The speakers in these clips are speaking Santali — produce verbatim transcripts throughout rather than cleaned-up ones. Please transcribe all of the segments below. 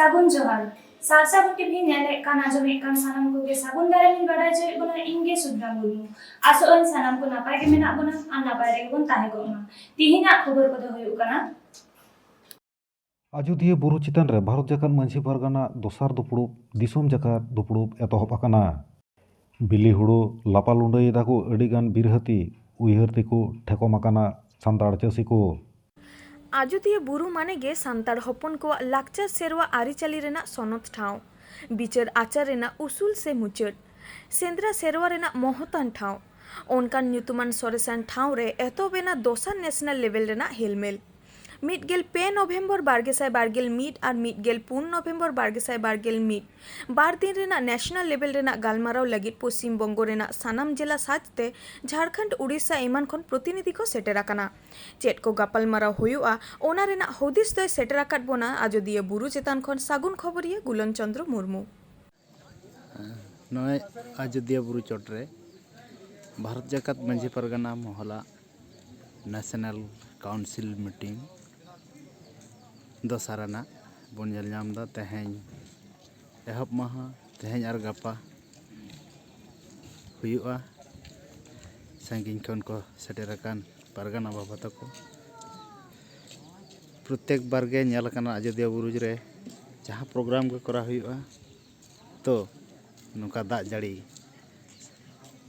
ᱥᱟᱹᱜᱩᱱ ᱡᱚᱦᱟᱨ᱾ ᱥᱟᱨᱥᱟᱜᱩᱱ ᱴᱤᱵᱷᱤ ᱧᱮᱞᱮᱫ ᱠᱟᱱ, ᱟᱸᱡᱚᱢᱮᱫ ᱠᱟᱱ ᱥᱟᱱᱟᱢ ᱠᱚᱜᱮ ᱥᱟᱹᱜᱩᱱ ᱫᱟᱨᱟᱢ ᱤᱧ ᱵᱟᱰᱟᱭ ᱦᱚᱪᱚᱭᱮᱫ ᱵᱚᱱᱟ, ᱤᱧ ᱜᱮ ᱥᱩᱫᱷᱟ ᱢᱩᱨᱢᱩ᱾ ᱟᱥᱚᱜ ᱟᱹᱧ ᱥᱟᱱᱟᱢ ᱠᱚ ᱱᱟᱯᱟᱭ ᱜᱮ ᱢᱮᱱᱟᱜ ᱵᱚᱱᱟ ᱟᱨ ᱱᱟᱯᱟᱭ ᱨᱮᱜᱮ ᱵᱚᱱ ᱛᱟᱦᱮᱸ ᱠᱚᱜ ᱢᱟ᱾ ᱛᱤᱦᱤᱧᱟᱜ ᱠᱷᱚᱵᱚᱨ ᱠᱚᱫᱚ ᱦᱩᱭᱩᱜ ᱠᱟᱱᱟ᱾ ᱟᱡᱚᱫᱤᱭᱟᱹ ᱵᱩᱨᱩ ᱪᱮᱛᱟᱱ ᱨᱮ ᱵᱷᱟᱨᱚᱛ ᱡᱟᱠᱟᱛ ᱢᱟᱹᱡᱷᱤ ᱯᱟᱨᱜᱟᱱᱟ ᱫᱚᱥᱟᱨ ᱫᱩᱯᱲᱩᱵ ᱫᱤᱥᱚᱢ ᱡᱟᱠᱟᱛ ᱫᱩᱯᱲᱩᱵ ᱮᱛᱚᱦᱚᱵ ᱟᱠᱟᱱᱟ᱾ ᱵᱤᱞᱤ ᱦᱩᱲᱩ ᱞᱟᱯᱟ ᱞᱩᱸᱰᱟᱹᱭ ᱮᱫᱟ ᱠᱚ ᱟᱹᱰᱤ ᱜᱟᱱ ᱵᱤᱨᱦᱟᱹᱛᱤ, ᱩᱭᱦᱟᱹᱨ ᱛᱮᱠᱚ ᱴᱷᱮᱠᱚᱢ ᱟᱠᱟᱱᱟ ᱥᱟᱱᱛᱟᱲ ᱪᱟᱹᱥᱤ ᱠᱚ᱾ ᱟᱡᱚᱫᱤᱭᱟᱹ ᱵᱩᱨᱩ ᱢᱟᱱᱮ ᱜᱮ ᱥᱟᱱᱛᱟᱲ ᱦᱚᱯᱚᱱ ᱠᱚᱣᱟᱜ ᱞᱟᱠᱪᱟᱨ ᱥᱮᱨᱣᱟ ᱟᱹᱨᱤᱪᱟᱹᱞᱤ ᱨᱮᱱᱟᱜ ᱥᱚᱱᱚᱛ ᱴᱷᱟᱶ, ᱵᱤᱪᱟᱹᱨ ᱟᱪᱟᱨ ᱨᱮᱱᱟᱜ ᱩᱥᱩᱞ ᱥᱮ ᱢᱩᱪᱟᱹᱫ, ᱥᱮᱸᱫᱽᱨᱟ ᱥᱮᱨᱣᱟ ᱨᱮᱱᱟᱜ ᱢᱚᱦᱚᱛᱟᱱ ᱴᱷᱟᱶ᱾ ᱚᱱᱠᱟᱱ ᱧᱩᱛᱩᱢᱟᱱ ᱥᱚᱨᱮᱥᱟᱱ ᱴᱷᱟᱶ ᱨᱮ ᱮᱛᱚᱦᱚᱵ ᱮᱱᱟ ᱫᱚᱥᱟᱨ ᱱᱮᱥᱱᱟᱞ ᱞᱮᱵᱮᱞ ᱨᱮᱱᱟᱜ ᱦᱮᱞᱢᱮᱞ᱾ ᱢᱤᱫ ᱜᱮᱞ ᱯᱮ ᱱᱚᱵᱷᱮᱢᱵᱚᱨ ᱵᱟᱨ ᱜᱮᱥᱟᱭ ᱵᱟᱨ ᱜᱮᱞ ᱢᱤᱫ ᱟᱨ ᱢᱤᱫ ᱜᱮᱞ ᱯᱩᱱ ᱱᱚᱵᱷᱮᱢᱵᱚᱨ ᱵᱟᱨ ᱜᱮᱥᱟᱭ ᱵᱟᱨ ᱜᱮᱞ ᱢᱤᱫ ᱵᱟᱨ ᱫᱤᱱ ᱨᱮᱱᱟᱜ ᱱᱮᱥᱱᱟᱞ ᱞᱮᱵᱮᱞ ᱨᱮᱱᱟᱜ ᱜᱟᱞᱢᱟᱨᱟᱣ ᱞᱟᱹᱜᱤᱫ ᱯᱚᱥᱪᱤᱢ ᱵᱚᱝᱜᱚ ᱨᱮᱱᱟᱜ ᱥᱟᱱᱟᱢ ᱡᱮᱞᱟ ᱥᱟᱡᱽᱛᱮ ᱡᱷᱟᱲᱠᱷᱚᱸᱰ, ᱩᱲᱤᱥᱥᱟ ᱮᱢᱟᱱ ᱠᱷᱚᱱ ᱯᱨᱚᱛᱤᱱᱤᱫᱷᱤ ᱠᱚ ᱥᱮᱴᱮᱨ ᱟᱠᱟᱱᱟ᱾ ᱪᱮᱫ ᱠᱚ ᱜᱟᱯᱟᱞᱢᱟᱨᱟᱣ ᱦᱩᱭᱩᱜᱼᱟ, ᱚᱱᱟ ᱨᱮᱱᱟᱜ ᱦᱩᱫᱤᱥ ᱫᱚᱭ ᱥᱮᱴᱮᱨ ᱟᱠᱟᱫ ᱵᱚᱱᱟ ᱟᱡᱚᱫᱤᱭᱟᱹ ᱵᱩᱨᱩ ᱪᱮᱛᱟᱱ ᱠᱷᱚᱱ ᱥᱟᱹᱜᱩᱱ ᱠᱷᱚᱵᱚᱨᱤᱭᱟᱹ ᱜᱩᱞᱚᱱ ᱪᱚᱸᱫᱽᱨᱚ ᱢᱩᱨᱢᱩ᱾ ᱱᱚᱜᱼᱚᱭ ᱟᱡᱚᱫᱤᱭᱟᱹ ᱵᱩᱨᱩ ᱪᱚᱴᱨᱮ Bharat Jakat Majhi Pargana ᱢᱚᱦᱚᱞᱟᱜ national council meeting ᱫᱚᱥᱟᱨ ᱟᱱᱟᱜ ᱵᱚᱱ ᱧᱮᱞ ᱧᱟᱢ ᱮᱫᱟ᱾ ᱛᱮᱦᱮᱧ ᱮᱦᱚᱵ ᱢᱟᱦᱟ, ᱛᱮᱦᱮᱧ ᱟᱨ ᱜᱟᱯᱟ ᱦᱩᱭᱩᱜᱼᱟ᱾ ᱥᱟᱺᱜᱤᱧ ᱠᱷᱚᱱ ᱠᱚ ᱥᱮᱴᱮᱨ ᱟᱠᱟᱱ ᱯᱟᱨᱜᱟᱱᱟ ᱵᱟᱵᱟ ᱛᱟᱠᱚ᱾ ᱯᱨᱚᱛᱮᱠ ᱵᱟᱨ ᱜᱮ ᱧᱮᱞ ᱟᱠᱟᱱᱟ ᱟᱡᱚᱫᱤᱭᱟᱹ ᱵᱩᱨᱩ ᱨᱮ ᱡᱟᱦᱟᱸ ᱯᱨᱳᱜᱨᱟᱢ ᱜᱮ ᱠᱚᱨᱟᱣ ᱦᱩᱭᱩᱜᱼᱟ, ᱛᱚ ᱱᱚᱝᱠᱟ ᱫᱟᱜ ᱡᱟᱹᱲᱤ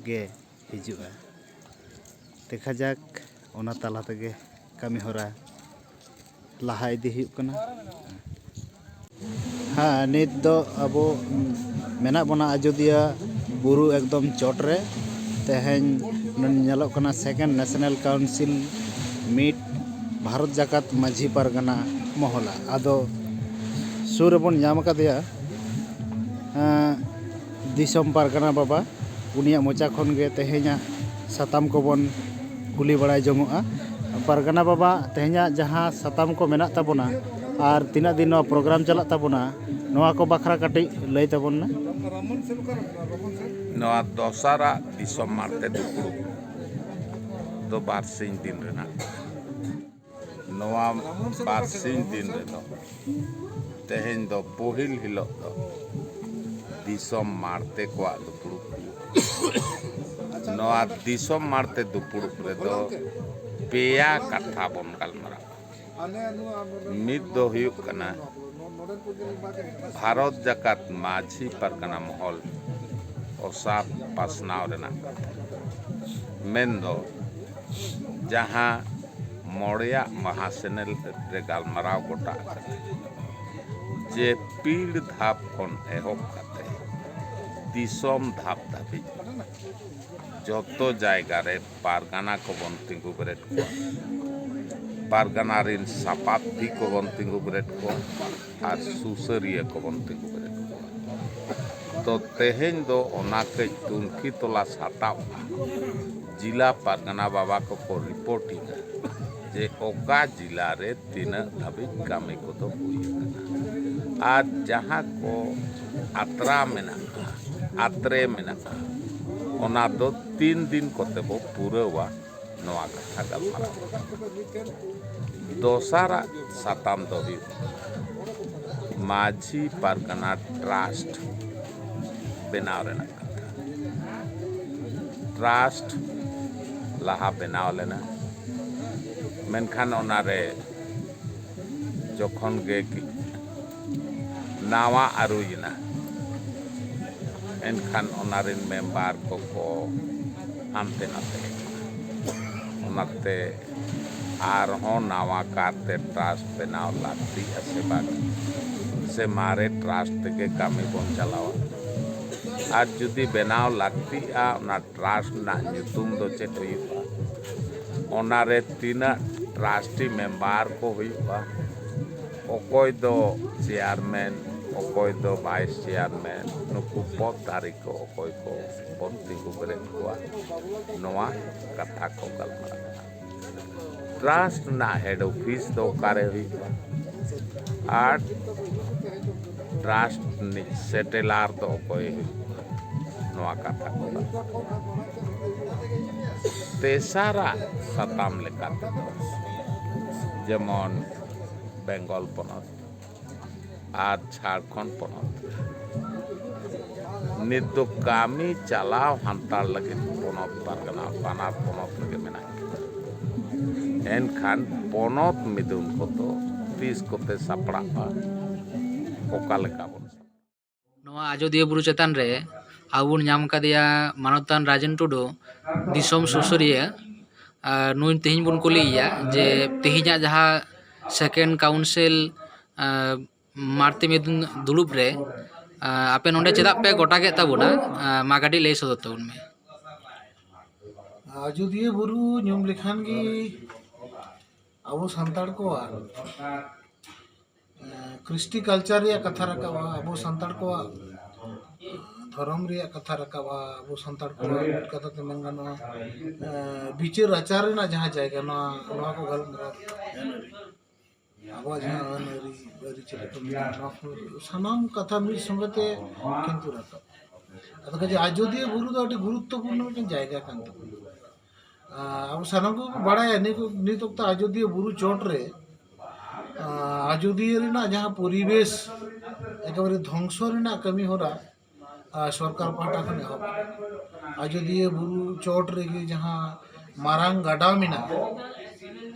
ᱜᱮ ᱦᱤᱡᱩᱜᱼᱟ᱾ ᱫᱮᱠᱷᱟ ᱡᱟᱠ, ᱚᱱᱟ ᱛᱟᱞᱟ ᱛᱮᱜᱮ ᱠᱟᱹᱢᱤ ᱦᱚᱨᱟ ᱞᱟᱦᱟ ᱤᱫᱤ ᱦᱩᱭᱩᱜ ᱠᱟᱱᱟ᱾ ᱦᱮᱸ, ᱱᱤᱛ ᱫᱚ ᱟᱵᱚ ᱢᱮᱱᱟᱜ ᱵᱚᱱᱟ ᱟᱡᱚᱫᱤᱭᱟᱹ ᱵᱩᱨᱩ ᱮᱠᱫᱚᱢ ᱪᱚᱴ ᱨᱮ᱾ ᱛᱮᱦᱮᱧ ᱧᱮᱞᱚᱜ ᱠᱟᱱᱟ second national council Meet Bharat Jakat Majhi Pargana ᱢᱚᱦᱚᱞᱟ᱾ ᱟᱫᱚ ᱥᱩᱨ ᱨᱮᱵᱚᱱ ᱧᱟᱢ ᱟᱠᱟᱫᱮᱭᱟ, ᱮᱸ, ᱫᱤᱥᱚᱢ ᱯᱟᱨᱜᱟᱱᱟ ᱵᱟᱵᱟ᱾ ᱩᱱᱤᱭᱟᱜ ᱢᱚᱪᱟ ᱠᱷᱚᱱ ᱜᱮ ᱛᱮᱦᱮᱧᱟᱜ ᱥᱟᱛᱟᱢ ᱠᱚᱵᱚᱱ ᱠᱩᱞᱤ ᱵᱟᱲᱟᱭ ᱡᱚᱝᱚᱜᱼᱟ᱾ ᱯᱟᱨᱜᱟᱱᱟ ᱵᱟᱵᱟ, ᱛᱮᱦᱮᱧᱟᱜ ᱡᱟᱦᱟᱸ ᱥᱟᱛᱟᱢ ᱠᱚ ᱢᱮᱱᱟᱜ ᱛᱟᱵᱚᱱᱟ ᱟᱨ ᱛᱤᱱᱟᱹᱜ ᱫᱤᱱ ᱱᱚᱣᱟ ᱯᱨᱳᱜᱨᱟᱢ ᱪᱟᱞᱟᱜ ᱛᱟᱵᱚᱱᱟ, ᱱᱚᱣᱟ ᱠᱚ ᱵᱟᱠᱷᱨᱟ ᱠᱟᱹᱴᱤᱡ ᱞᱟᱹᱭ ᱛᱟᱵᱚᱱ ᱢᱮ᱾ ᱱᱚᱣᱟ ᱫᱚᱥᱟᱨᱟᱜ ᱫᱤᱥᱚᱢ ᱢᱟᱲᱛᱮ ᱫᱩᱯᱲᱩᱵ ᱫᱚ ᱵᱟᱨ ᱥᱤᱧ ᱫᱤᱱ ᱨᱮᱱᱟᱜ᱾ ᱱᱚᱣᱟ ᱵᱟᱨ ᱥᱤᱧ ᱫᱤᱱ ᱨᱮᱫᱚ ᱛᱮᱦᱮᱧ ᱫᱚ ᱯᱩᱦᱤᱞ ᱦᱤᱞᱳᱜ ᱫᱚ ᱫᱤᱥᱚᱢ ᱢᱟᱲᱛᱮ ᱠᱚᱣᱟᱜ ᱫᱩᱯᱲᱩᱵ ᱦᱩᱭᱩᱜᱼᱟ᱾ ᱱᱚᱣᱟ ᱫᱤᱥᱚᱢ ᱢᱟᱲᱛᱮ ᱫᱩᱯᱲᱩᱵ ᱨᱮᱫᱚ ᱯᱮᱭᱟ ᱠᱟᱛᱷᱟ ᱵᱚᱱ ᱜᱟᱞᱢᱟᱨᱟᱣᱟ᱾ ᱢᱤᱫ ᱫᱚ ᱦᱩᱭᱩᱜ ᱠᱟᱱᱟ ᱵᱷᱟᱨᱚᱛ ᱡᱟᱠᱟᱛ ᱢᱟᱹᱡᱷᱤ ᱯᱟᱨᱜᱟᱱᱟ ᱢᱚᱦᱚᱞ ᱚᱥᱟᱨ ᱯᱟᱥᱱᱟᱣ ᱨᱮᱱᱟᱜ ᱠᱟᱛᱷᱟ, ᱢᱮᱱᱫᱚ ᱡᱟᱦᱟᱸ ᱢᱚᱬᱮᱭᱟᱜ ᱢᱟᱦᱟ ᱥᱮᱱᱮᱞ ᱨᱮ ᱜᱟᱞᱢᱟᱨᱟᱣ ᱜᱚᱴᱟ ᱟᱠᱟᱱᱟ ᱡᱮ ᱯᱤᱲ ᱫᱷᱟᱯ ᱠᱷᱚᱱ ᱮᱦᱚᱵ ᱠᱟᱛᱮ ᱫᱤᱥᱚᱢ ᱫᱷᱟᱯ ᱫᱷᱟᱹᱵᱤᱡ ᱡᱚᱛᱚ ᱡᱟᱭᱜᱟ ᱨᱮ ᱯᱟᱨᱜᱟᱱᱟ ᱠᱚᱵᱚᱱ ᱛᱤᱸᱜᱩ ᱵᱮᱨᱮᱫ ᱠᱚᱣᱟ, ᱯᱟᱨᱜᱟᱱᱟ ᱨᱤᱱ ᱥᱟᱯᱟᱵᱫᱷᱤ ᱠᱚᱵᱚᱱ ᱛᱤᱸᱜᱩ ᱵᱮᱨᱮᱫ ᱠᱚᱣᱟ ᱟᱨ ᱥᱩᱥᱟᱹᱨᱤᱭᱟᱹ ᱠᱚᱵᱚᱱ ᱛᱤᱸᱜᱩ ᱵᱮᱨᱮᱫ ᱠᱚᱣᱟ᱾ ᱛᱚ ᱛᱮᱦᱮᱧ ᱫᱚ ᱚᱱᱟ ᱠᱟᱹᱡ ᱛᱩᱱᱠᱷᱤ ᱛᱚᱞᱟᱥ ᱦᱟᱛᱟᱣ ᱡᱤᱞᱟ ᱯᱟᱨᱜᱟᱱᱟ ᱵᱟᱵᱟ ᱠᱚᱠᱚ ᱨᱤᱯᱳᱨᱴ ᱮᱫᱟ ᱡᱮ ᱚᱠᱟ ᱡᱤᱞᱟ ᱨᱮ ᱛᱤᱱᱟᱹᱜ ᱫᱷᱟᱹᱵᱤᱡ ᱠᱟᱹᱢᱤ ᱠᱚᱫᱚ ᱦᱩᱭ ᱟᱠᱟᱱᱟ ᱟᱨ ᱡᱟᱦᱟᱸ ᱠᱚ ᱟᱛᱨᱟ ᱢᱮᱱᱟᱜᱼᱟ, ᱟᱛᱨᱮ ᱢᱮᱱᱟᱜᱼᱟ, ᱚᱱᱟ ᱫᱚ ᱛᱤᱱ ᱫᱤᱱ ᱠᱚᱛᱮ ᱵᱚ ᱯᱩᱨᱟᱹᱣᱟ, ᱱᱚᱣᱟ ᱠᱟᱛᱷᱟ ᱜᱟᱞᱢᱟᱨᱟᱣ᱾ ᱫᱚᱥᱟᱨᱟᱜ ᱥᱟᱛᱟᱢ ᱫᱚ ᱦᱩᱭᱩᱜ ᱠᱟᱱᱟ ᱢᱟᱹᱡᱷᱤ ᱯᱟᱨᱜᱟᱱᱟ ᱴᱨᱟᱥᱴ ᱵᱮᱱᱟᱣ ᱨᱮᱱᱟᱜ ᱠᱟᱛᱷᱟ᱾ ᱴᱨᱟᱥᱴ ᱞᱟᱦᱟ ᱵᱮᱱᱟᱣ ᱞᱮᱱᱟ, ᱢᱮᱱᱠᱷᱟᱱ ᱚᱱᱟᱨᱮ ᱡᱚᱠᱷᱚᱱ ᱜᱮ ᱠᱤ-, ᱱᱟᱣᱟ ᱟᱹᱨᱩᱭᱮᱱᱟ, ᱮᱱᱠᱷᱟᱱ ᱚᱱᱟ ᱨᱮᱱ ᱢᱮᱢᱵᱟᱨ ᱠᱚᱠᱚ ᱦᱟᱱᱛᱮ ᱱᱟᱛᱮ ᱟᱠᱟᱱᱟ᱾ ᱚᱱᱟᱛᱮ ᱟᱨᱦᱚᱸ ᱱᱟᱣᱟ ᱠᱟᱨᱛᱮ ᱴᱨᱟᱥᱴ ᱵᱮᱱᱟᱣ ᱞᱟᱹᱠᱛᱤᱜᱼᱟ ᱥᱮ ᱵᱟᱝ, ᱥᱮ ᱢᱟᱨᱮ ᱴᱨᱟᱥᱴ ᱛᱮᱜᱮ ᱠᱟᱹᱢᱤ ᱵᱚᱱ ᱪᱟᱞᱟᱣᱟ? ᱟᱨ ᱡᱩᱫᱤ ᱵᱮᱱᱟᱣ ᱞᱟᱹᱠᱛᱤᱜᱼᱟ, ᱚᱱᱟ ᱴᱨᱟᱥᱴ ᱨᱮᱱᱟᱜ ᱧᱩᱛᱩᱢ ᱫᱚ ᱪᱮᱫ ᱦᱩᱭᱩᱜᱼᱟ? ᱚᱱᱟᱨᱮ ᱛᱤᱱᱟᱹᱜ ᱴᱨᱟᱥᱴᱤ ᱢᱮᱢᱵᱟᱨ ᱠᱚ ᱦᱩᱭᱩᱜᱼᱟ? ᱚᱠᱚᱭ ᱫᱚ ᱪᱮᱭᱟᱨᱢᱮᱱ, ᱚᱠᱚᱭ ᱫᱚ ᱵᱷᱟᱭᱤᱥ ᱪᱮᱭᱟᱨᱢᱮᱱ, ᱱᱩᱠᱩ ᱯᱚᱫᱽ ᱫᱷᱟᱨᱤ ᱠᱚ ᱚᱠᱚᱭ ᱠᱚ ᱵᱚᱱ ᱛᱤᱸᱜᱩ ᱵᱮᱨᱮᱫ ᱠᱚᱣᱟ, ᱱᱚᱣᱟ ᱠᱟᱛᱷᱟ ᱠᱚ ᱜᱟᱞᱢᱟᱨᱟᱜᱼᱟ᱾ ᱴᱨᱟᱥᱴ ᱨᱮᱱᱟᱜ ᱦᱮᱰ ᱚᱯᱷᱤᱥ ᱫᱚ ᱚᱠᱟᱨᱮ ᱦᱩᱭᱩᱜᱼᱟ ᱟᱨ ᱴᱨᱟᱥᱴ ᱨᱤᱱᱤᱡ ᱥᱮᱴᱮᱞᱟᱨ ᱫᱚ ᱚᱠᱚᱭᱮ ᱦᱩᱭᱩᱜᱼᱟ, ᱱᱚᱣᱟ ᱠᱟᱛᱷᱟ ᱠᱚ ᱜᱟᱞᱢᱟᱨᱟᱜᱼᱟ᱾ ᱛᱮᱥᱟᱨᱟᱜ ᱥᱟᱛᱟᱢ ᱞᱮᱠᱟᱛᱮ ᱫᱚ ᱡᱮᱢᱚᱱ ᱵᱮᱝᱜᱚᱞ ᱯᱚᱱᱚᱛ, ᱟᱨ ᱡᱷᱟᱲᱠᱷᱚᱸᱰ ᱯᱚᱱᱚᱛ ᱨᱮ ᱱᱤᱛ ᱫᱚ ᱠᱟᱹᱢᱤ ᱪᱟᱞᱟᱣ ᱦᱟᱱᱛᱟᱲ ᱞᱟᱹᱜᱤᱫ ᱯᱚᱱᱚᱛ ᱯᱟᱨᱜᱟᱱᱟ ᱵᱟᱱᱟᱨ ᱯᱚᱱᱚᱛ ᱨᱮᱜᱮ ᱢᱮᱱᱟᱜ ᱠᱤᱱᱟ᱾ ᱮᱱᱠᱷᱟᱱ ᱯᱚᱱᱚᱛ ᱢᱤᱫᱩᱱ ᱠᱚᱫᱚ ᱛᱤᱥ ᱠᱚᱛᱮ ᱥᱟᱯᱲᱟᱜᱼᱟ, ᱚᱠᱟ ᱞᱮᱠᱟ ᱵᱚᱱ ᱥᱟᱯᱲᱟᱜᱼᱟ? ᱱᱚᱣᱟ ᱟᱡᱚᱫᱤᱭᱟᱹ ᱵᱩᱨᱩ ᱪᱮᱛᱟᱱ ᱨᱮ ᱟᱵᱚ ᱵᱚᱱ ᱧᱟᱢ ᱟᱠᱟᱫᱮᱭᱟ ᱢᱟᱱᱚᱛᱟᱱ ᱨᱟᱡᱮᱱ ᱴᱩᱰᱩ, ᱫᱤᱥᱚᱢ ᱥᱩᱥᱟᱹᱨᱤᱭᱟᱹ᱾ ᱟᱨ ᱱᱩᱭ ᱛᱮᱦᱮᱧ ᱵᱚᱱ ᱠᱩᱞᱤᱭᱮᱭᱟ ᱡᱮ ᱛᱮᱦᱮᱧᱟᱜ ᱡᱟᱦᱟᱸ ᱥᱮᱠᱮᱱᱰ ᱠᱟᱣᱩᱱᱥᱤᱞ, ᱟᱨ, ᱢᱟᱲᱛᱮ ᱢᱤᱫ ᱫᱩᱲᱩᱵ ᱨᱮ, ᱟᱨ, ᱟᱯᱮ ᱱᱚᱰᱮ ᱪᱮᱫᱟᱜ ᱯᱮ ᱜᱚᱴᱟ ᱠᱮᱫ ᱛᱟᱵᱚᱱᱟ? ᱟᱨ, ᱢᱟ ᱠᱟᱹᱴᱤᱡ ᱞᱟᱹᱭ ᱥᱚᱫᱚᱨ ᱛᱟᱵᱚᱱ ᱢᱮ᱾ ᱟᱡᱳᱫᱤᱭᱟᱹ ᱵᱩᱨᱩ ᱧᱩᱢ ᱞᱮᱠᱷᱟᱱ ᱜᱮ ᱟᱵᱚ ᱥᱟᱱᱛᱟᱲ ᱠᱚᱣᱟᱜ ᱠᱨᱤᱥᱴᱤ ᱠᱟᱞᱪᱟᱨ ᱨᱮᱭᱟᱜ ᱠᱟᱛᱷᱟ ᱨᱟᱠᱟᱵᱼᱟ, ᱟᱵᱚ ᱥᱟᱱᱛᱟᱲ ᱠᱚᱣᱟᱜ ᱫᱷᱚᱨᱚᱢ ᱨᱮᱭᱟᱜ ᱠᱟᱛᱷᱟ ᱨᱟᱠᱟᱵᱼᱟ, ᱟᱵᱚ ᱥᱟᱱᱛᱟᱲ ᱠᱚᱣᱟᱜ ᱢᱤᱫ ᱠᱟᱛᱷᱟ ᱛᱮ ᱢᱮᱱ ᱜᱟᱱᱚᱜᱼᱟ, ᱵᱤᱪᱟᱹᱨ ᱟᱪᱟᱨ ᱨᱮᱱᱟᱜ ᱡᱟᱦᱟᱸ ᱡᱟᱭᱜᱟ, ᱱᱚᱣᱟ ᱱᱚᱣᱟ ᱠᱚ ᱜᱟᱞᱢᱟᱨᱟᱣ, ᱟᱵᱚᱣᱟᱜ ᱡᱟᱦᱟᱸ ᱟᱹᱱ ᱟᱹᱨᱤ ᱟᱹᱨᱤᱪᱟᱹᱞᱤ ᱠᱚ ᱢᱮᱱᱟᱜᱼᱟ, ᱱᱚᱣᱟ ᱠᱚ ᱥᱟᱱᱟᱢ ᱠᱟᱛᱷᱟ ᱢᱤᱫ ᱥᱚᱸᱜᱮ ᱛᱮ ᱠᱤᱱᱛᱩ ᱨᱟᱠᱟᱵ᱾ ᱟᱫᱚ ᱠᱟᱡᱮ ᱟᱡᱳᱫᱤᱭᱟᱹ ᱵᱩᱨᱩ ᱫᱚ ᱟᱹᱰᱤ ᱜᱩᱨᱩᱛᱛᱚᱯᱩᱨᱱᱚ ᱢᱤᱫᱴᱮᱱ ᱡᱟᱭᱜᱟ ᱠᱟᱱ ᱛᱟᱵᱚᱱᱟ᱾ ᱟᱵᱚ ᱥᱟᱱᱟᱢ ᱠᱚᱜᱮ ᱵᱚᱱ ᱵᱟᱲᱟᱭᱟ, ᱱᱤᱛ ᱱᱤᱛ ᱚᱠᱛᱚ ᱟᱡᱳᱫᱤᱭᱟᱹ ᱵᱩᱨᱩ ᱪᱚᱴ ᱨᱮ ᱟᱡᱳᱫᱤᱭᱟᱹ ᱨᱮᱱᱟᱜ ᱡᱟᱦᱟᱸ ᱯᱚᱨᱤᱵᱮᱥ ᱮᱠᱮᱵᱟᱨᱮ ᱫᱷᱚᱝᱥᱚ ᱨᱮᱱᱟᱜ ᱠᱟᱹᱢᱤ ᱦᱚᱨᱟ ᱥᱚᱨᱠᱟᱨ ᱯᱟᱦᱴᱟ ᱠᱷᱚᱱ ᱮᱦᱚᱵ᱾ ᱟᱡᱳᱫᱤᱭᱟᱹ ᱵᱩᱨᱩ ᱪᱚᱴ ᱨᱮᱜᱮ ᱡᱟᱦᱟᱸ ᱢᱟᱨᱟᱝ ᱜᱟᱰᱟ ᱢᱮᱱᱟᱜᱼᱟ,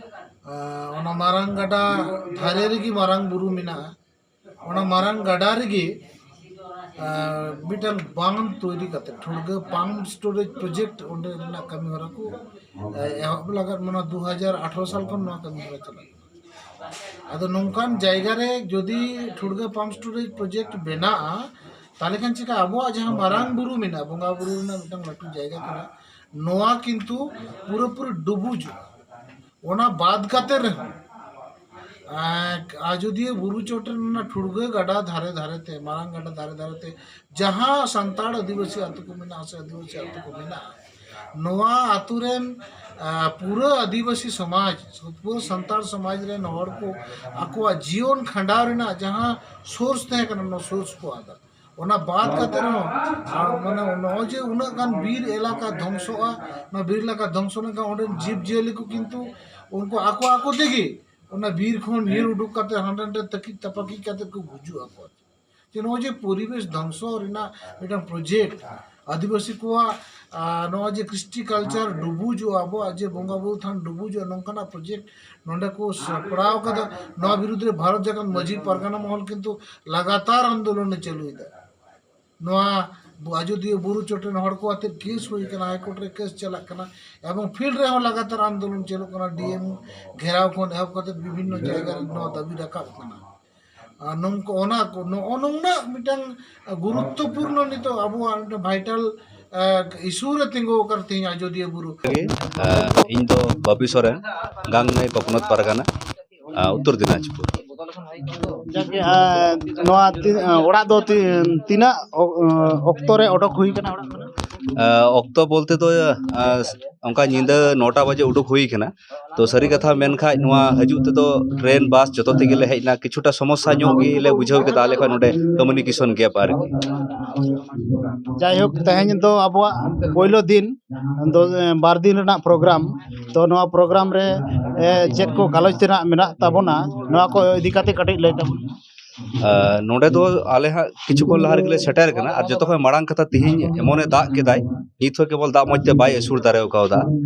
ᱚᱱᱟ ᱢᱟᱨᱟᱝ ᱜᱟᱰᱟ ᱫᱷᱟᱨᱮ ᱨᱮᱜᱮ ᱢᱟᱨᱟᱝ ᱵᱩᱨᱩ ᱢᱮᱱᱟᱜᱼᱟ᱾ ᱚᱱᱟ ᱢᱟᱨᱟᱝ ᱜᱟᱰᱟ ᱨᱮᱜᱮ ᱢᱤᱫᱴᱟᱝ ᱵᱟᱸᱫ ᱛᱳᱭᱨᱤ ᱠᱟᱛᱮ ᱴᱷᱩᱲᱜᱟᱹ ᱯᱟᱢᱯ ᱥᱴᱳᱨᱮᱡᱽ ᱯᱨᱚᱡᱮᱠᱴ ᱚᱸᱰᱮ ᱨᱮᱱᱟᱜ ᱠᱟᱹᱢᱤ ᱦᱚᱨᱟ ᱠᱚ ᱮᱦᱚᱵ ᱞᱟᱜᱟᱫ ᱢᱟᱱᱮ ᱫᱩ ᱦᱟᱡᱟᱨ ᱟᱴᱷᱨᱚ ᱥᱟᱞ ᱠᱷᱚᱱ ᱱᱚᱣᱟ ᱠᱟᱹᱢᱤ ᱦᱚᱨᱟ ᱪᱟᱞᱟᱜ ᱠᱟᱱᱟ᱾ ᱟᱫᱚ ᱱᱚᱝᱠᱟᱱ ᱡᱟᱭᱜᱟ ᱨᱮ ᱡᱩᱫᱤ ᱴᱷᱩᱲᱜᱟᱹ ᱯᱟᱢᱯ ᱥᱴᱳᱨᱮᱡᱽ ᱯᱨᱚᱡᱮᱠᱴ ᱵᱮᱱᱟᱜᱼᱟ, ᱛᱟᱦᱚᱞᱮ ᱠᱷᱟᱱ ᱪᱤᱠᱟ ᱟᱵᱚᱣᱟᱜ ᱡᱟᱦᱟᱸ ᱢᱟᱨᱟᱝ ᱵᱩᱨᱩ ᱢᱮᱱᱟᱜᱼᱟ, ᱵᱚᱸᱜᱟ ᱵᱩᱨᱩ ᱨᱮᱱᱟᱜ ᱢᱤᱫᱴᱟᱝ ᱞᱟᱹᱴᱩ ᱡᱟᱭᱜᱟ ᱠᱟᱱᱟ, ᱱᱚᱣᱟ ᱠᱤᱱᱛᱩ ᱯᱩᱨᱟᱹᱯᱩᱨᱤ ᱰᱩᱵᱩᱡᱚᱜᱼᱟ᱾ ᱚᱱᱟ ᱵᱟᱫ ᱠᱟᱛᱮ ᱨᱮᱦᱚᱸ ᱟᱡᱳᱫᱤᱭᱟᱹ ᱵᱩᱨᱩ ᱪᱚᱴ ᱨᱮ ᱚᱱᱟ ᱴᱷᱩᱲᱜᱟᱹ ᱜᱟᱰᱟ ᱫᱷᱟᱨᱮ ᱫᱷᱟᱨᱮ ᱛᱮ, ᱢᱟᱨᱟᱝ ᱜᱟᱰᱟ ᱫᱷᱟᱨᱮ ᱫᱷᱟᱨᱮ ᱛᱮ ᱡᱟᱦᱟᱸ ᱥᱟᱱᱛᱟᱲ ᱟᱹᱫᱤᱵᱟᱹᱥᱤ ᱟᱹᱛᱩ ᱠᱚ ᱢᱮᱱᱟᱜᱼᱟ ᱥᱮ ᱟᱹᱫᱤᱵᱟᱹᱥᱤ ᱟᱹᱛᱩ ᱠᱚ ᱢᱮᱱᱟᱜᱼᱟ, ᱱᱚᱣᱟ ᱟᱹᱛᱩ ᱨᱮᱱ ᱯᱩᱨᱟᱹ ᱟᱹᱫᱤᱵᱟᱹᱥᱤ ᱥᱚᱢᱟᱡᱽ, ᱯᱩᱨᱟᱹ ᱥᱟᱱᱛᱟᱲ ᱥᱚᱢᱟᱡᱽ ᱨᱮᱱ ᱦᱚᱲ ᱠᱚ ᱟᱠᱚᱣᱟᱜ ᱡᱤᱭᱚᱱ ᱠᱷᱟᱸᱰᱟᱣ ᱨᱮᱱᱟᱜ ᱡᱟᱦᱟᱸ ᱥᱳᱨᱥ ᱛᱟᱦᱮᱸ ᱠᱟᱱᱟ, ᱚᱱᱟ ᱥᱳᱨᱥ ᱠᱚ ᱟᱫᱟ᱾ ᱚᱱᱟ ᱵᱟᱫ ᱠᱟᱛᱮ ᱨᱮᱦᱚᱸ ᱢᱟᱱᱮ ᱱᱚᱜᱼᱚᱭ ᱡᱮ ᱩᱱᱟᱹᱜ ᱜᱟᱱ ᱵᱤᱨ ᱮᱞᱟᱠᱟ ᱫᱷᱚᱝᱥᱚᱜᱼᱟ, ᱚᱱᱟ ᱵᱤᱨ ᱮᱞᱟᱠᱟ ᱫᱷᱚᱝᱥᱚ ᱞᱮᱱᱠᱷᱟᱱ ᱚᱸᱰᱮᱱ ᱡᱤᱵᱽ ᱡᱤᱭᱟᱹᱞᱤ ᱠᱚ ᱠᱤᱱᱛᱩ ᱩᱱᱠᱩ ᱟᱠᱚ ᱟᱠᱚ ᱛᱮᱜᱮ ᱚᱱᱟ ᱵᱤᱨ ᱠᱷᱚᱱ ᱧᱤᱨ ᱩᱰᱩᱠ ᱠᱟᱛᱮ ᱦᱟᱸᱰᱮ ᱱᱟᱰᱮ ᱛᱟᱹᱠᱤᱡ ᱛᱟᱯᱟᱠᱤᱡ ᱠᱟᱛᱮ ᱠᱚ ᱜᱩᱡᱩᱜ ᱟᱠᱚ᱾ ᱡᱮ ᱱᱚᱜᱼᱚᱭ ᱡᱮ ᱯᱚᱨᱤᱵᱮᱥ ᱫᱷᱚᱝᱥᱚ ᱨᱮᱱᱟᱜ ᱢᱤᱫᱴᱟᱝ ᱯᱨᱚᱡᱮᱠᱴ, ᱟᱹᱫᱤᱵᱟᱹᱥᱤ ᱠᱚᱣᱟᱜ, ᱟᱨ ᱱᱚᱣᱟ ᱡᱮ ᱠᱨᱤᱥᱴᱤ ᱠᱟᱞᱪᱟᱨ ᱰᱩᱵᱩᱡᱚᱜᱼᱟ, ᱟᱵᱚᱣᱟᱜ ᱡᱮ ᱵᱚᱸᱜᱟ ᱵᱩᱨᱩ ᱛᱷᱟᱱ ᱰᱩᱵᱩᱡᱚᱜᱼᱟ, ᱱᱚᱝᱠᱟᱱᱟᱜ ᱯᱨᱚᱡᱮᱠᱴ ᱱᱚᱰᱮ ᱠᱚ ᱥᱟᱯᱲᱟᱣ ᱠᱟᱫᱟ᱾ ᱱᱚᱣᱟ ᱵᱤᱨᱩᱫᱽ ᱨᱮ ᱵᱷᱟᱨᱚᱛ ᱡᱟᱠᱟᱛ ᱢᱟᱹᱡᱷᱤ ᱯᱟᱨᱜᱟᱱᱟ ᱢᱚᱦᱚᱞ ᱠᱤᱱᱛᱩ ᱞᱟᱜᱟᱛᱟᱨ ᱟᱱᱫᱳᱞᱚᱱ ᱮ ᱪᱟᱹᱞᱩᱭᱮᱫᱟ᱾ ᱱᱚᱣᱟ ᱵᱩ-, ᱟᱡᱚᱫᱤᱭᱟᱹ ᱵᱩᱨᱩ ᱪᱚᱴ ᱨᱮᱱ ᱦᱚᱲ ᱠᱚ ᱟᱛᱮᱫ ᱠᱮᱥ ᱦᱩᱭ ᱠᱟᱱᱟ, ᱦᱟᱭᱠᱳᱨᱴ ᱨᱮ ᱠᱮᱥ ᱪᱟᱞᱟᱜ ᱠᱟᱱᱟ, ᱮᱵᱚᱝ ᱯᱷᱤᱞᱰ ᱨᱮᱦᱚᱸ ᱞᱟᱜᱟᱛᱟᱨ ᱟᱱᱫᱳᱞᱚᱱ ᱪᱟᱹᱞᱩᱜ ᱠᱟᱱᱟ, ᱰᱤ ᱮᱢ ᱜᱷᱮᱨᱟᱣ ᱠᱷᱚᱱ ᱮᱦᱚᱵ ᱠᱟᱛᱮ ᱵᱤᱵᱷᱤᱱᱱᱚ ᱡᱟᱭᱜᱟ ᱨᱮ ᱱᱚᱣᱟ ᱫᱟᱹᱵᱤ ᱨᱟᱠᱟᱵ ᱠᱟᱱᱟ᱾ ᱟᱨ ᱱᱚᱝᱠᱟ ᱚᱱᱟ ᱠᱚ, ᱱᱚᱜᱼᱚ ᱱᱩᱱᱟᱹᱜ ᱢᱤᱫᱴᱟᱝ ᱜᱩᱨᱩᱛᱛᱚᱯᱩᱨᱱᱚ ᱱᱤᱛᱚᱜ ᱟᱵᱚᱣᱟᱜ ᱢᱤᱫᱴᱟᱝ ᱵᱷᱟᱭᱴᱟᱞ, ᱮ, ᱤᱥᱩ ᱨᱮ ᱛᱤᱸᱜᱩ ᱟᱠᱟᱱ ᱛᱮᱦᱮᱧ ᱟᱡᱚᱫᱤᱭᱟᱹ ᱵᱩᱨᱩ᱾ ᱤᱧ ᱫᱚ ᱵᱟᱯᱤ ᱥᱚᱨᱮᱱ, ᱜᱟᱝᱱᱟᱹᱭ ᱯᱚᱠᱱᱚᱛ ᱯᱟᱨᱜᱟᱱᱟ, ᱟ, ᱩᱛᱛᱚᱨ ᱫᱤᱱᱟᱡᱽᱯᱩᱨ᱾ ᱡᱟᱠᱜᱮ, ᱟ, ᱱᱚᱣᱟ ᱛᱤ-, ᱟ, ᱚᱲᱟᱜ ᱫᱚ ᱛᱤ-, ᱛᱤᱱᱟᱹᱜ ᱚ-, ᱚᱠᱛᱚ ᱨᱮ ᱚᱰᱚᱠ ᱦᱩᱭ ᱠᱟᱱᱟ ᱚᱲᱟᱜ ᱠᱷᱚᱱᱟᱜ? ᱟ, ᱚᱠᱛᱚ ᱵᱚᱞᱛᱮ ᱫᱚ, ᱟ, ᱚᱱᱠᱟ ᱧᱤᱫᱟᱹ ᱱᱚᱴᱟ ᱵᱟᱡᱮ ᱩᱰᱩᱠ ᱦᱩᱭ ᱠᱟᱱᱟ᱾ ᱛᱚ ᱥᱟᱹᱨᱤ ᱠᱟᱛᱷᱟ ᱢᱮᱱ ᱠᱷᱟᱡ ᱱᱚᱣᱟ ᱦᱤᱡᱩᱜ ᱛᱮᱫᱚ ᱴᱨᱮᱱ, ᱵᱟᱥ ᱡᱚᱛᱚ ᱛᱮᱜᱮ ᱞᱮ ᱦᱮᱡ ᱮᱱᱟ, ᱠᱤᱪᱷᱩᱴᱟ ᱥᱚᱢᱚᱥᱥᱟ ᱧᱚᱜ ᱜᱮᱞᱮ ᱵᱩᱡᱷᱟᱹᱣ ᱠᱮᱫᱟ ᱟᱞᱮ ᱠᱷᱚᱱ ᱱᱚᱰᱮ communication gap ᱟᱨᱠᱤ᱾ ᱡᱟᱭᱦᱳᱠ, ᱛᱮᱦᱮᱧ ᱫᱚ ᱟᱵᱚᱣᱟᱜ ᱯᱳᱭᱞᱳ ᱫᱤᱱ, ᱫᱚ, ᱵᱟᱨ ᱫᱤᱱ ᱨᱮᱱᱟᱜ ᱯᱨᱳᱜᱨᱟᱢ᱾ ᱛᱚ ᱱᱚᱣᱟ ᱯᱨᱳᱜᱨᱟᱢ ᱨᱮ, ᱮ, ᱪᱮᱫ ᱠᱚ ᱜᱟᱞᱚᱪ ᱛᱮᱱᱟᱜ ᱢᱮᱱᱟᱜ ᱛᱟᱵᱚᱱᱟ, ᱱᱚᱣᱟ ᱠᱚ ᱤᱫᱤ ᱠᱟᱛᱮ ᱠᱟᱹᱴᱤᱡ ᱞᱟᱹᱭ ᱛᱟᱵᱚᱱ᱾ ᱟ, ᱱᱚᱰᱮ ᱫᱚ ᱟᱞᱮ ᱦᱟᱸᱜ ᱠᱤᱪᱷᱩ ᱠᱷᱚᱱ ᱞᱟᱦᱟ ᱨᱮᱜᱮ ᱞᱮ ᱥᱮᱴᱮᱨ ᱠᱟᱱᱟ, ᱟᱨ ᱡᱚᱛᱚ ᱠᱷᱚᱱ ᱢᱟᱲᱟᱝ ᱠᱟᱛᱷᱟ, ᱛᱤᱦᱤᱧ ᱮᱢᱚᱱᱮ ᱫᱟᱜ ᱠᱮᱫᱟᱭ, ᱱᱤᱛ ᱦᱚᱸ ᱠᱮᱵᱚᱞ ᱫᱟᱜ ᱢᱚᱡᱽ ᱛᱮ ᱵᱟᱭ ᱟᱹᱥᱩᱲ ᱫᱟᱲᱮ ᱠᱟᱣᱫᱟ᱾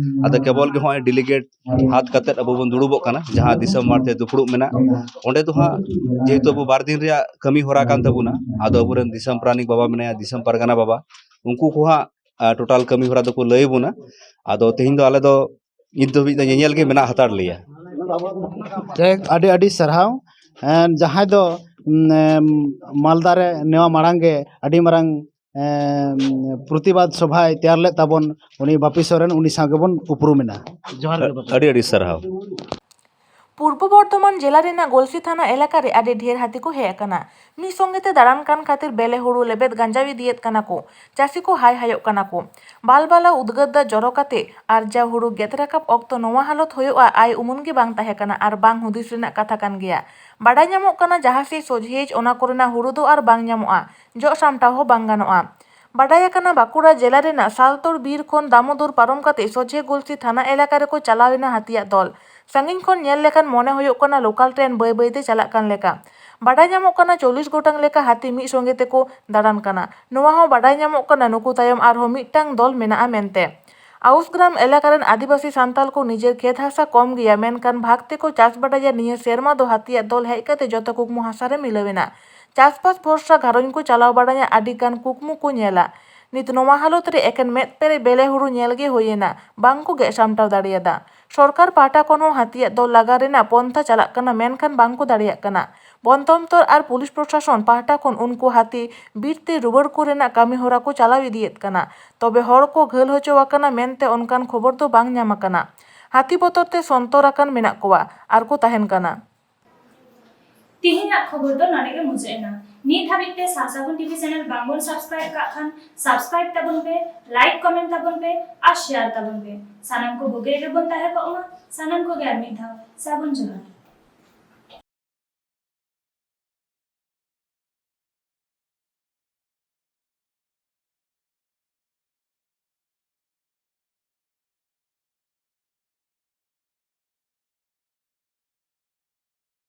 ᱟᱫᱚ ᱠᱮᱵᱚᱞ ᱜᱮ ᱦᱚᱸᱜᱼᱚᱭ delegate ᱦᱟᱛ ᱠᱟᱛᱮᱫ ᱟᱵᱚ ᱵᱚᱱ ᱫᱩᱲᱩᱵᱚᱜ ᱠᱟᱱᱟ, ᱡᱟᱦᱟᱸ ᱫᱤᱥᱚᱢ ᱢᱟᱴᱷ ᱨᱮ ᱫᱩᱯᱲᱩᱵ ᱢᱮᱱᱟᱜ᱾ ᱚᱸᱰᱮ ᱫᱚ ᱦᱟᱸᱜ ᱡᱮᱦᱮᱛᱩ ᱟᱵᱚ ᱵᱟᱨ ᱫᱤᱱ ᱨᱮᱭᱟᱜ ᱠᱟᱹᱢᱤ ᱦᱚᱨᱟ ᱠᱟᱱ ᱛᱟᱵᱚᱱᱟ, ᱟᱫᱚ ᱟᱵᱚᱨᱮᱱ ᱫᱤᱥᱚᱢ ᱯᱟᱨᱟᱱᱤᱠ ᱵᱟᱵᱟ ᱢᱮᱱᱟᱭᱟ, ᱫᱤᱥᱚᱢ ᱯᱟᱨᱜᱟᱱᱟ ᱵᱟᱵᱟ, ᱩᱱᱠᱩ ᱠᱚ ᱦᱟᱸᱜ, ᱟ, total ᱠᱟᱹᱢᱤ ᱦᱚᱨᱟ ᱫᱚᱠᱚ ᱞᱟᱹᱭ ᱟᱵᱚᱱᱟ᱾ ᱟᱫᱚ ᱛᱮᱦᱮᱧ ᱫᱚ ᱟᱞᱮ ᱫᱚ ᱱᱤᱛ ᱫᱷᱟᱹᱵᱤᱡ ᱫᱚ ᱧᱮᱧᱮᱞ ᱜᱮ ᱢᱮᱱᱟᱜ ᱦᱟᱛᱟᱲ ᱞᱮᱭᱟ᱾ ᱡᱟᱭᱦᱳᱠ, ᱟᱹᱰᱤ ᱟᱹᱰᱤ ᱥᱟᱨᱦᱟᱣ᱾ ᱮᱸ, ᱡᱟᱦᱟᱸᱭ ᱫᱚ, ᱩᱢ, ᱮᱢ, ᱢᱟᱞᱫᱟ ᱨᱮ ᱱᱚᱣᱟ ᱢᱟᱲᱟᱝ ᱜᱮ ᱟᱹᱰᱤ ᱢᱟᱨᱟᱝ, ᱮᱸ, ᱯᱨᱚᱛᱤᱵᱟᱫ ᱥᱚᱵᱷᱟᱭ ᱛᱮᱭᱟᱨ ᱞᱮᱫ ᱛᱟᱵᱚᱱ, ᱩᱱᱤ ᱵᱟᱯᱤ ᱥᱚᱨᱮᱱ, ᱩᱱᱤ ᱥᱟᱶ ᱜᱮᱵᱚᱱ ᱩᱯᱨᱩᱢ ᱮᱱᱟ᱾ ᱡᱚᱦᱟᱨ ᱜᱮ ᱵᱟᱯᱤ᱾ ᱟᱹᱰᱤ ᱟᱹᱰᱤ ᱥᱟᱨᱦᱟᱣ᱾ ᱯᱩᱨᱵᱚ ᱵᱚᱨᱫᱷᱚᱢᱟᱱ ᱡᱮᱞᱟ ᱨᱮᱱᱟᱜ ᱜᱚᱞᱥᱤ ᱛᱷᱟᱱᱟ ᱮᱞᱟᱠᱟ ᱨᱮ ᱟᱹᱰᱤ ᱰᱷᱮᱨ ᱦᱟᱹᱛᱤ ᱠᱚ ᱦᱮᱡ ᱟᱠᱟᱱᱟ᱾ ᱢᱤᱫ ᱥᱚᱸᱜᱮ ᱛᱮ ᱫᱟᱬᱟᱱ ᱠᱟᱱ ᱠᱷᱟᱹᱛᱤᱨ ᱵᱮᱞᱮ ᱦᱩᱲᱩ ᱞᱮᱵᱮᱫ ᱜᱟᱸᱡᱟᱣ ᱤᱫᱤᱭᱮᱫ ᱠᱟᱱᱟ ᱠᱚ᱾ ᱪᱟᱹᱥᱤ ᱠᱚ ᱦᱟᱭ ᱦᱟᱭᱚᱜ ᱠᱟᱱᱟ ᱠᱚ᱾ ᱵᱟᱞᱵᱟᱞᱟ ᱩᱫᱽᱜᱟᱹᱨ ᱫᱟᱜ ᱡᱚᱨᱚ ᱠᱟᱛᱮ ᱟᱨᱡᱟᱣ ᱦᱩᱲᱩ ᱜᱮᱫ ᱨᱟᱠᱟᱵ ᱚᱠᱛᱚ ᱱᱚᱣᱟ ᱦᱟᱞᱚᱛ ᱦᱩᱭᱩᱜᱼᱟ, ᱟᱭ ᱩᱢᱩᱱ ᱜᱮ ᱵᱟᱝ ᱛᱟᱦᱮᱸ ᱠᱟᱱᱟ ᱟᱨ ᱵᱟᱝ ᱦᱩᱫᱤᱥ ᱨᱮᱱᱟᱜ ᱠᱟᱛᱷᱟ ᱠᱟᱱ ᱜᱮᱭᱟ᱾ ᱵᱟᱰᱟᱭ ᱧᱟᱢᱚᱜ ᱠᱟᱱᱟ, ᱡᱟᱦᱟᱸ ᱥᱮᱫ ᱥᱚᱡᱷᱮᱭᱤᱡ ᱚᱱᱟ ᱠᱚᱨᱮᱱᱟᱜ ᱦᱩᱲᱩ ᱫᱚ ᱟᱨ ᱵᱟᱝ ᱧᱟᱢᱚᱜᱼᱟ, ᱡᱚᱜ ᱥᱟᱢᱴᱟᱣ ᱦᱚᱸ ᱵᱟᱝ ᱜᱟᱱᱚᱜᱼᱟ᱾ ᱵᱟᱰᱟᱭ ᱟᱠᱟᱱᱟ, ᱵᱟᱸᱠᱩᱲᱟ ᱡᱮᱞᱟ ᱨᱮᱱᱟᱜ ᱥᱟᱞᱛᱳᱲ ᱵᱤᱨ ᱠᱷᱚᱱ ᱫᱟᱢᱳᱫᱚᱨ ᱯᱟᱨᱚᱢ ᱠᱟᱛᱮ ᱥᱚᱡᱷᱮ ᱜᱚᱞᱥᱤ ᱛᱷᱟᱱᱟ ᱮᱞᱟᱠᱟ ᱨᱮᱠᱚ ᱪᱟᱞᱟᱣ ᱮᱱᱟ ᱦᱟᱹᱛᱤᱭᱟᱜ ᱫᱚᱞ᱾ ᱥᱟᱺᱜᱤᱧ ᱠᱷᱚᱱ ᱧᱮᱞ ᱞᱮᱠᱷᱟᱱ ᱢᱚᱱᱮ ᱦᱩᱭᱩᱜ ᱠᱟᱱᱟ ᱞᱳᱠᱟᱞ ᱴᱨᱮᱱ ᱵᱟᱹᱭ ᱵᱟᱹᱭᱛᱮ ᱪᱟᱞᱟᱜ ᱠᱟᱱ ᱞᱮᱠᱟ᱾ ᱵᱟᱰᱟᱭ ᱧᱟᱢᱚᱜ ᱠᱟᱱᱟ ᱪᱚᱞᱞᱤᱥ ᱜᱚᱴᱟᱝ ᱞᱮᱠᱟ ᱦᱟᱹᱛᱤ ᱢᱤᱫ ᱥᱚᱸᱜᱮ ᱛᱮᱠᱚ ᱫᱟᱬᱟᱱ ᱠᱟᱱᱟ᱾ ᱱᱚᱣᱟ ᱦᱚᱸ ᱵᱟᱰᱟᱭ ᱧᱟᱢᱚᱜ ᱠᱟᱱᱟ ᱱᱩᱠᱩ ᱛᱟᱭᱚᱢ ᱟᱨᱦᱚᱸ ᱢᱤᱫᱴᱟᱝ ᱫᱚᱞ ᱢᱮᱱᱟᱜᱼᱟ ᱢᱮᱱᱛᱮ᱾ ᱟᱣᱩᱥ ᱜᱨᱟᱢ ᱮᱞᱟᱠᱟ ᱨᱮᱱ ᱟᱹᱫᱤᱵᱟᱹᱥᱤ ᱥᱟᱱᱛᱟᱞ ᱠᱚ ᱱᱤᱡᱮᱨ ᱠᱷᱮᱛ ᱦᱟᱥᱟ ᱠᱚᱢ ᱜᱮᱭᱟ, ᱢᱮᱱᱠᱷᱟᱱ ᱵᱷᱟᱜᱽ ᱛᱮᱠᱚ ᱪᱟᱥ ᱵᱟᱰᱟᱭᱟ᱾ ᱱᱤᱭᱟᱹ ᱥᱮᱨᱢᱟ ᱫᱚ ᱦᱟᱹᱛᱤᱭᱟᱜ ᱫᱚᱞ ᱦᱮᱡ ᱠᱟᱛᱮ ᱡᱚᱛᱚ ᱠᱩᱠᱢᱩ ᱦᱟᱥᱟ ᱨᱮ ᱢᱤᱞᱟᱹᱣ ᱮᱱᱟ᱾ ᱪᱟᱥᱵᱟᱥ ᱵᱷᱚᱨᱥᱟ ᱜᱷᱟᱨᱚᱸᱡᱽ ᱠᱚ ᱪᱟᱞᱟᱣ ᱵᱟᱲᱟᱭᱟ, ᱟᱹᱰᱤ ᱜᱟᱱ ᱠᱩᱠᱢᱩ ᱠᱚ ᱧᱮᱞᱟ᱾ ᱱᱤᱛ ᱱᱚᱣᱟ ᱦᱟᱞᱚᱛ ᱨᱮ ᱮᱠᱮᱱ ᱢᱮᱫ ᱯᱮᱨᱮᱡ ᱵᱮᱞᱮ ᱦᱩᱲᱩ ᱧᱮᱞ ᱜᱮ ᱦᱩᱭ ᱮᱱᱟ, ᱵᱟᱝ ᱠᱚ ᱜᱮᱫ ᱥᱟᱢᱴᱟᱣ ᱫᱟᱲᱮᱭᱟᱫᱟ᱾ ᱥᱚᱨᱠᱟᱨ ᱯᱟᱦᱴᱟ ᱠᱷᱚᱱ ᱦᱚᱸ ᱦᱟᱹᱛᱤᱭᱟᱜ ᱫᱚᱞ ᱞᱟᱜᱟ ᱨᱮᱱᱟᱜ ᱯᱚᱱᱛᱷᱟ ᱪᱟᱞᱟᱜ ᱠᱟᱱᱟ, ᱢᱮᱱᱠᱷᱟᱱ ᱵᱟᱝ ᱠᱚ ᱫᱟᱲᱮᱭᱟᱜ ᱠᱟᱱᱟ᱾ ᱵᱚᱱ ᱫᱚᱯᱛᱚᱨ ᱟᱨ ᱯᱩᱞᱤᱥ ᱯᱨᱚᱥᱟᱥᱚᱱ ᱯᱟᱦᱴᱟ ᱠᱷᱚᱱ ᱩᱱᱠᱩ ᱦᱟᱹᱛᱤ ᱵᱤᱨ ᱛᱮ ᱨᱩᱣᱟᱹᱲ ᱠᱚ ᱨᱮᱱᱟᱜ ᱠᱟᱹᱢᱤ ᱦᱚᱨᱟ ᱠᱚ ᱪᱟᱞᱟᱣ ᱤᱫᱤᱭᱮᱫ ᱠᱟᱱᱟ᱾ ᱛᱚᱵᱮ ᱦᱚᱲ ᱠᱚ ᱜᱷᱟᱹᱞ ᱦᱚᱪᱚ ᱟᱠᱟᱱᱟ ᱢᱮᱱᱛᱮ ᱚᱱᱠᱟᱱ ᱠᱷᱚᱵᱚᱨ ᱫᱚ ᱵᱟᱝ ᱧᱟᱢ ᱟᱠᱟᱱᱟ᱾ ᱦᱟᱹᱛᱤ ᱵᱚᱛᱚᱨ ᱛᱮ ᱥᱚᱱᱛᱚᱨ ᱟᱠᱟᱱ ᱢᱮᱱᱟᱜ ᱠᱚᱣᱟ ᱟᱨ ᱠᱚ ᱛᱟᱦᱮᱱ ᱠᱟᱱᱟ᱾ ᱛᱤᱦᱤᱧᱟᱜ ᱠᱷᱚᱵᱚᱨ ᱫᱚ ᱱᱚᱰᱮ ᱜᱮ ᱢᱩᱪᱟᱹᱫ ᱮᱱᱟ᱾ ᱱᱤᱛ ᱦᱟᱹᱵᱤᱡ ᱛᱮ ᱥᱟᱥᱟᱜᱩᱱ ᱴᱤᱵᱷᱤ ᱪᱮᱱᱮᱞ ᱵᱟᱝᱵᱚᱱ ᱥᱟᱵᱥᱠᱨᱟᱭᱤᱵ ᱠᱟᱜ ᱠᱷᱟᱱ, ᱥᱟᱵᱥᱠᱨᱟᱭᱤᱵ ᱛᱟᱵᱚᱱ ᱯᱮ, ᱞᱟᱭᱤᱠ, ᱠᱚᱢᱮᱱᱴ ᱛᱟᱵᱚᱱ ᱯᱮ ᱟᱨ ᱥᱮᱭᱟᱨ ᱛᱟᱵᱚᱱ ᱯᱮ᱾ ᱥᱟᱱᱟᱢ ᱠᱚ ᱵᱩᱜᱤ ᱨᱮᱵᱚᱱ ᱛᱟᱦᱮᱸ ᱠᱚᱜ ᱢᱟ᱾ ᱥᱟᱱᱟᱢ ᱠᱚᱜᱮ ᱟᱨ ᱢᱤᱫ ᱫᱷᱟᱣ ᱥᱟᱹᱜᱩᱱ ᱡᱚᱦᱟᱨ᱾